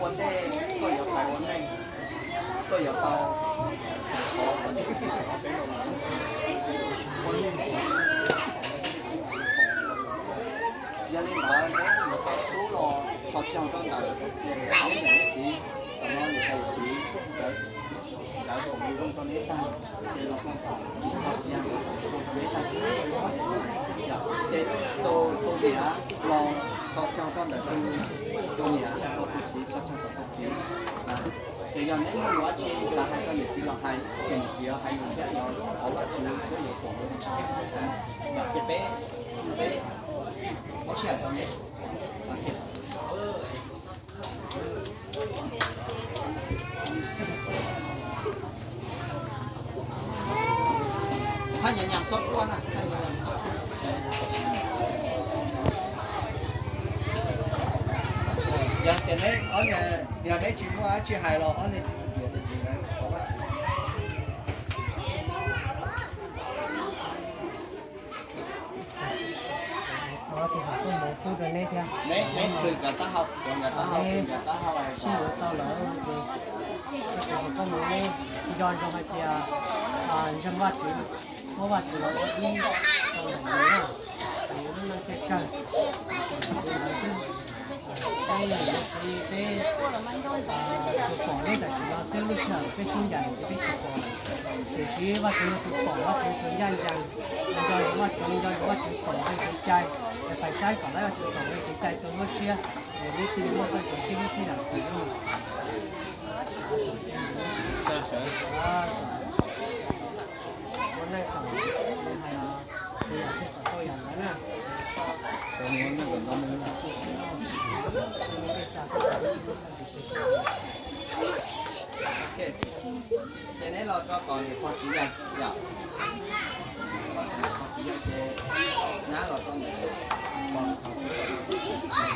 Ua ntej koj yuav tau ua neej, koj yuav tau ua neej, yog li ntawd neb yuav tau xub los txhos caug rau ntawm niam txiv, tam no niam tais txiv, lawv foom zoo rau neb tag, ces los txhos caug rau neb tag, ces tus niam los txhos caug rau ntawm tus niam, tus txiv txhos caug rau tus txiv. Ces yog neb muaj lus dab tsi xav hais rau niam txiv los hais, ces niam txiv hais lus thiab, yog qhov Vajtswv thiab yuav foom, ces peb, peb muab sij hawm rau neb. Haj nyam nyam txhob quaj na, haj nyam nyam. Yog tias neb ob niag, yog neb tsis muaj dab tsi hais los ob niag, neb, neb khwv nkawd taub hau, nkawd taub hau, nkawd taub hau, sib yuav tau lawm ces koj mus neb nco ntsoov hais tias ntseeg Vajtswv, muab Vajtswv los ua ib tau ntawm yus na, yus lub neej thiaj kawg. Tus ntawd xwb, peb niam txiv peb tsuas pom neb tam sim no xwb, lub sij hawm peb sib ncaim ces peb tsis pom, tiam sis Vajtswv yog tus pom, Vajtswv tus ncaj ncees, nco ntsoov Vajtswv, nco ntsoov Vajtswv pom nqe kev cai, es pais saib kom lawv Vajtswv pom nqe kev cai rau lub siab, es lub thiaj li muaj txoj kev sib hlub sib zam txim. Ces neb los rau tom niam pog txiv yawg, yog los tom niam pog txiv yawg ces nab los rau ntawm, xwb, xwb, xwb,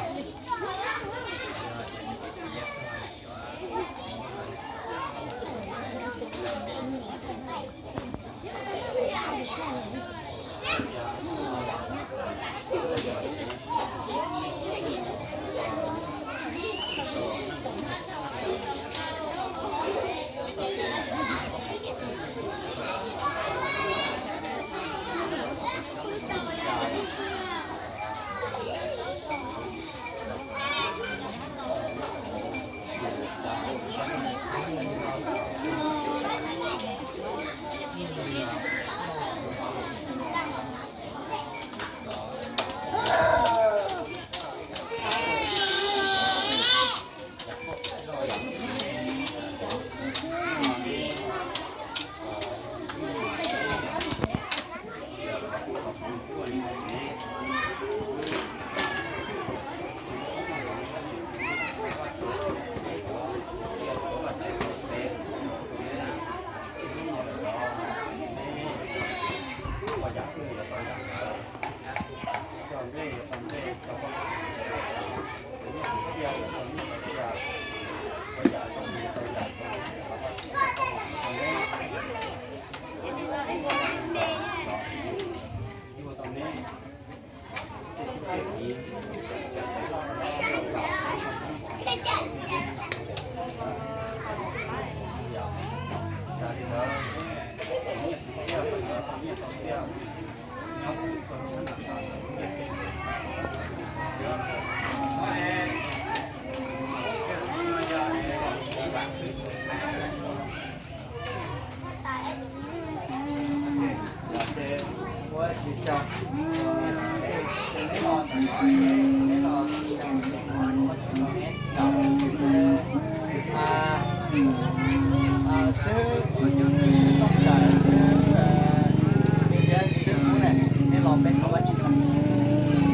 neb los peb tau,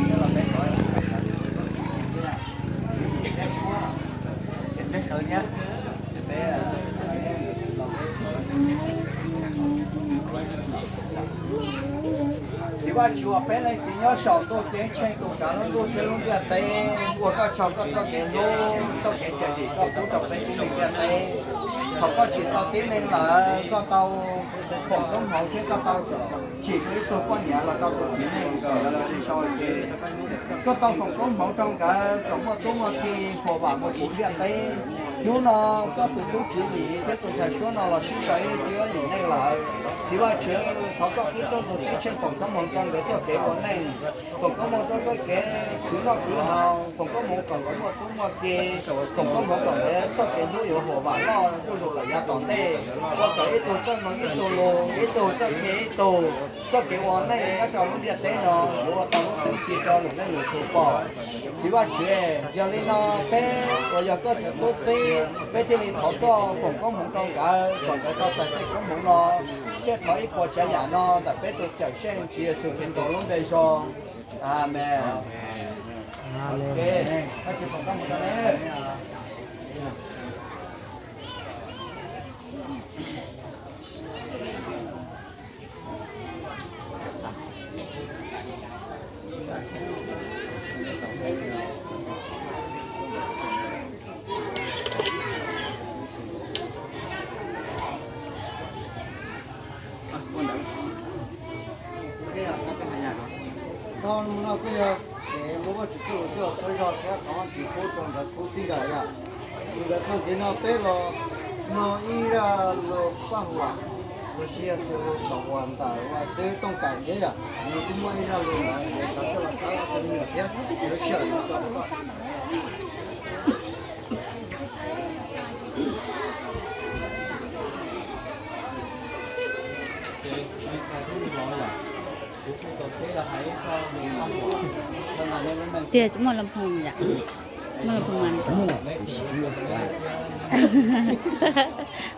neb los peb tau, peb sawv thiab. Txiv Vaj Tswv uas peb leej txiv nyob saum ntuj ceeb tsheej tus kav lub ntuj thiab lub ntiaj teb, ua koj tsaug koj txoj kev hlub, txoj kev cawm dim koj pub rau peb tib neeg ntiaj teb. Thaum koj tsim tau tib neeg lawm, koj tau foom koob hmoov thiab koj tau tsim ib tug poj niam los rau tus txiv neej kom los tsis sau kev rau koj lub ntiaj Koj tau foom koob hmoov rau nkawd kom muaj tub muaj ki, huam vam mus puv ntiaj teb. Hnub no koj tus tub tswv yim thiab tus ntxhais suab no los sib sau ib tug yim neej lawm. Txiv Vajtswv, thov koj pub rau tus tub tsheej foom koob hmoov rau nkawd txoj kev ua neej, foom koob hmoov rau nkawd kev khwv noj khwv haus, foom koob hmoov kom nkawd muaj tub muaj ki, foom koob hmoov kom nkawd txoj kev hlub yuav huam vam loj zuj zus lawm yav tom ntej. Ua kom ib tug txawj mloog ib tug lus, ib tug txawj qhia ib tug, txoj kev ua neej nyob rau lub ntiaj teb no yuav ua tau lub teb ci rau lwm leej lwm tus pom. Txiv Vajtswv, yog li no peb uas yog koj cov tub txib, peb thiaj li thov koj foom koob hmoov rau nkawd kom nkawd tau txais tej koob hmoov no, thiaj thov ib puas tsav yam no ntawm peb tus Cawmseej Tswv Yexus Khetos lub npe zoo. Amees. Dhau mus no kuj yog kev ua Vajtswv txuj lus coj txhua zog thiab thov Vajtswv pub rau nkawd khub txij nkawm yom. Nws nkawd txog ntxiv no peb los mloog ib zaj lus paj huam los sis yog tus tom huam ntawm uas xib tooj kaim thiab yom, nws kuj muaj ib zaj lus ntawd es thov coj los txhawb rau tus me nyuam thiab lub sij hawm no rau koj. Tiag, muaj loo phoom yom? Muaj loo phoom mas.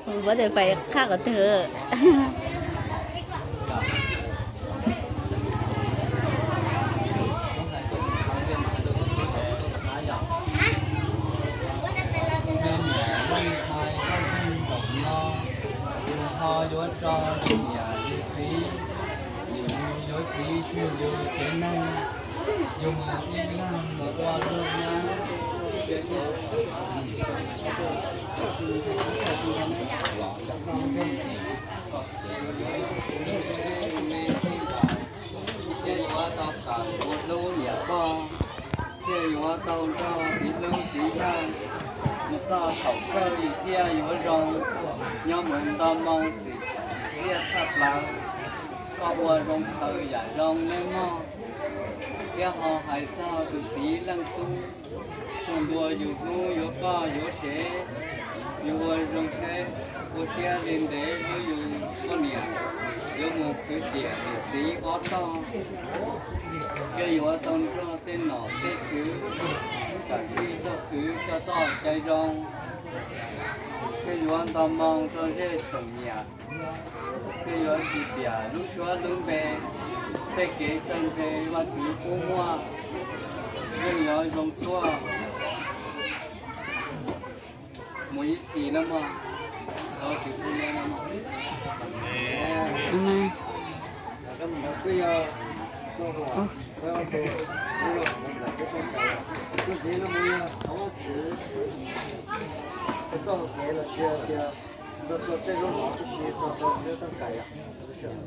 Npov tes fais qhab qhov twg? Yus ho yuav tso yus niam yus txiv, yus yuav txiv yug yus tsev neeg, yus mus ib leeg mus ua luag nyab, thiaj yuav tau kam ua hlub niam pog, thiaj yuav tau nrog txiv hlub txiv yawg mus txog thaum kawg yus thiaj yuav zoo. Nyob mus nto moo txim txiaj tshaj plaws, koj ua zoo khaws yam zoo neb mog, thiab ho hais txog tus txiv leej tub, txog ntua yus hlub yuav koj yuav sev, yus ua zoo seb ua siab li ntev hlub yus poj niam, yuav mus khwv tiam niam txiv ob tog, thiaj yuav tau nrog tej nom tej tswv, tam sim txoj khwv coj txoj cai zoo, thiaj yuav nto moo rau zej tsoom niam, thiaj yuav tsis piam lub suab lub npe, tej kev txawj ntse Vajtswv pub muaj, yeej yuav zoo tuaj. Mus ib txhis no mog. Txoj hauv kev los sis tias txog txog tej zaub mov tib si txog txog siab txoj kais yom.